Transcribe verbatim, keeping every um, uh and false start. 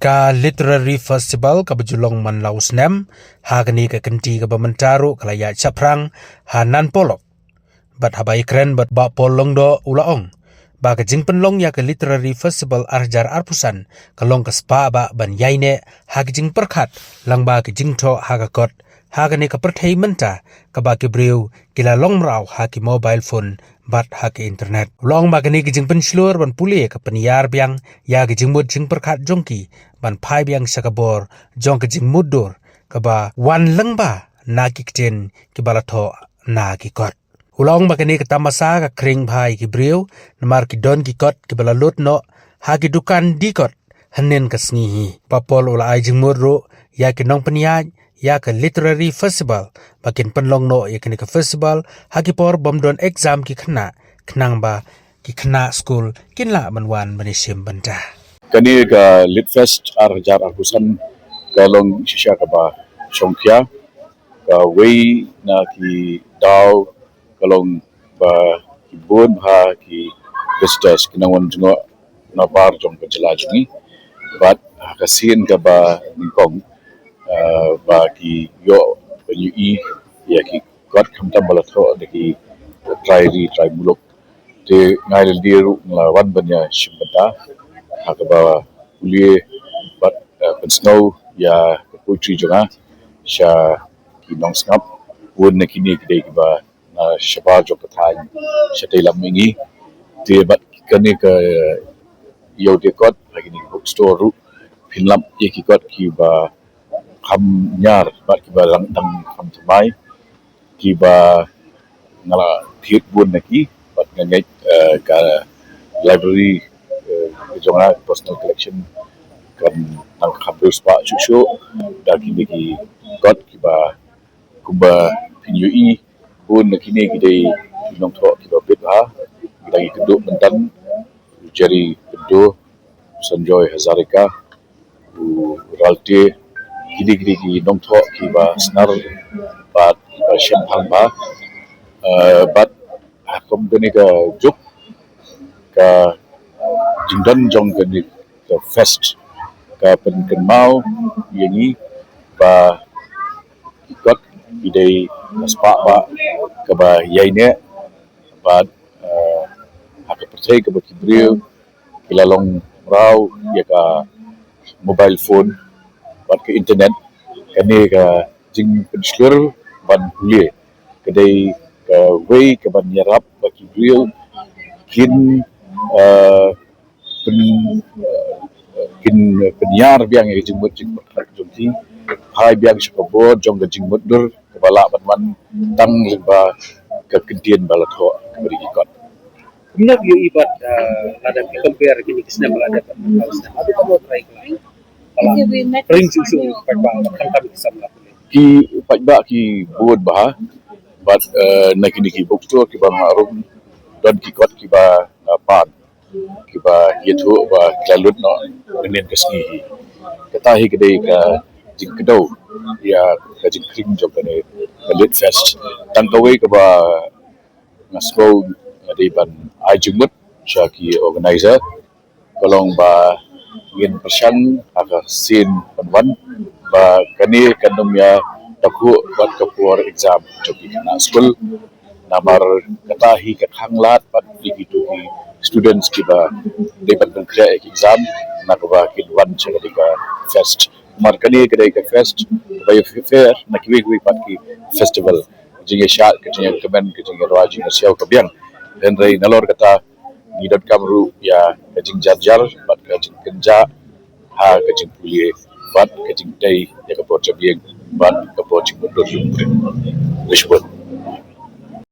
Ka Literary Festival kaba ju long man la u snem ha kane ka kynti kaba mynta ruh ka la ïaid shaphrang ha Nan Polok. Bad haba ïakren bad Bah Paul Lyngdoh u la ong ba ka jingpynlong ïa ka Literary Festival ar hajar arphew san ka long ka spah ba ban ïaineh ha ka jingpyrkhat lyngba ka jingthoh ha ka kot ha kane ka pyrthei mynta kaba ki briew ki la long mraw ha ki mobile phone bad ha ka internet. U la ong ba kane ka jingpynshlur ban pule ka pynïar biang ïa ka jingmut jingpyrkhat jong ki ban phai biang sha ka bor jong ka jingmutdur kaba wan lyngba na ki ktien kiba la thoh na ki kot. U la ong ba kane ka tamasa ka khring bha ïa ki briew namar ki don ki kot kiba la lut noh ha ki dukan die kot hynnin ka sngi hi. Bah Paul u la ai jingmut ruh ïa ki nongpynïaid ïa ka Literary Festival ba kin pynlong noh ïa kane ka festival ha ki por bym don exam ki khynnah khnang ba ki khynnah skul kin lah ban wan ban ïashim bynta. Kane ka Litfest ar hajar arphew san ka long shisha kaba shongkhia. Kawei na ki daw ka long ba ki bun bha ki visitors ki nongwan jngoh na bar jong ka jylla jong ngi. Bad ha ka sien kaba nyngkong, ah, ba ki ïoh ban ïohi ïa ki kot khamtam ba la thoh da ki trai ri trai muluk. Te nga lade ruh nga la wan ban ïashim bynta ha kaba pule bad, eh, pynsngew ïa ka poetry jong nga sha ki nongsngap. Bun na kine ki dei kiba na shabar jong ka thaiñ shatei lam mihngi. Te bad kane ka, eh, ïew de kot ha kine ki bookstore ruh phin lap ïa ki kot kiba kham ñiar bad kiba dang kham thymmai kiba nga la thied bun na ki bad nga ngeit, eh, ka library, eh, ka jong nga, personal collection kan nang kham riewspah shuh shuh da kine ki kot kiba kumba phin ïohi bun na kine ki dei ki nongthoh kiba bit bha, ki dang ïakynduh mynta, u Jerry Pinto, Sanjoy Hazarika, u Ralte, kine kine ki nongthoh kiba snar bad kiba shem bha. Eh, bad ha kum kane ka juk ka jingdon jong kane ka fest ka pynkynmaw ïa ngi ba ki kot ki dei ka spah ba kaba ïaineh bad, eh, ha ka pyrthei kaba ki briew ki la long mraw ïa ka mobile phone bad ka internet. Kane ka jingpynshlur ban pule ka dei kawei kaban ïarap ba ki briew kin, eh, pyn, eh, kin pynïar biang ïa ka jingmut jingpyrkhat jong ki, phai biang sha ka bor jong ka jingmutdur kaba lah ban wan tang lyngba ka kyntien ba la thoh kaba dei ki kot. Kumno phi ïohi bad, eh, lada phi compare kine ki snem lada bad mynta u snem, haduh katno trai ki la, ba la pring shuh shuh ki paidbah bad khamtam ki samla pule? Ki paidbah ki bun bha bad, eh, na kine ki bookstore kiba nga rung don ki kot kiba, eh, pan kiba ïathuh ba ki la lut noh mynhynnin ka sngi hi. Kata hi ka dei ka jingkdew ïa ka jingkhring jong kane ka Litfest. Tang kawei kaba nga sngew nga dei ban ai jingmut sha ki organizer ka long ba ngin pyrshang ha ka sien ban wan ba kane kan ym ïa takhuh bad ka por exam jong ki khynnah skul. Namar kata hi ka khanglad bad ïa kito ki students kiba dei ban pynkhreh ïa ki exam na kaba kin wan sha kane ka fest. Namar kane ka dei ka fest ba ïa fair na kiwei kiwei pat ki festival. Ka jingïashad, ka jingïakmen, ka jingïarwai, jingïasiaw ka biang. Hynrei nalor kata ngi donkam ruh ïa ka jingjarjar bad ka jingkynjah ha ka jingpule bad ka jingtei ïa ka bor jingbiang bad ka bor jingmutdur jong u briew. Khublei shibun.